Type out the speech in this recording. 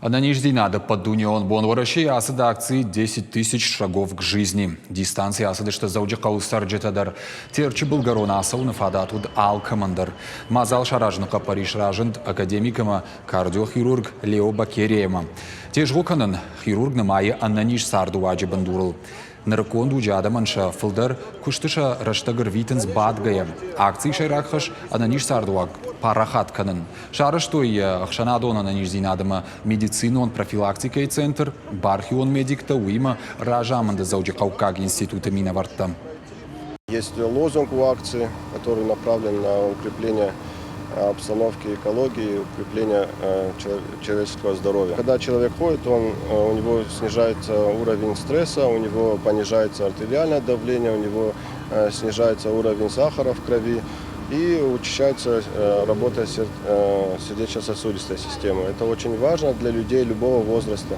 Ӕнӕниздзинады ӕппӕтдунеон бон Уӕрӕсейы ацыд акци «Десять тысяч шагов к жизни». Дистанцийы ацыдысты Дзӕуджыхъӕуы цӕрджытӕ дӕр. Терчы былгӕрон ацӕуыны фадат уыд алкӕмӕн дӕр. Мадзал саразыны хъӕппӕрис разынд академик ӕмӕ кардиохирург Лео Бакериемӕ. Тезгъо кӕнын хирург нымайы ӕнӕниз цардыуаджы бындурыл. Нырыккон дуджы адӕмӕн сӕ фылдӕр куысты сӕ рӕстӕг ӕрвитынц бадгӕйӕ. Акцийы сӕйраг хӕс ӕнӕниз цардуаг парахат кӕнын. Сарӕзтой йӕ ӕхсӕнадон ӕнӕниздзинад ӕмӕ медицинон профилактикӕйы центр, бархион медиктӕ, уыимӕ разамынды Дзӕуджыхъӕуккаг институты минӕвӕрттӕ. Есть лозунг у акции, который направлен на укрепление обстановки экологии, укрепление человеческого здоровья. Когда человек ходит, у него снижается уровень стресса, у него понижается артериальное давление, у него снижается уровень сахара в крови и учащается работа сердечно-сосудистой системы. Это очень важно для людей любого возраста.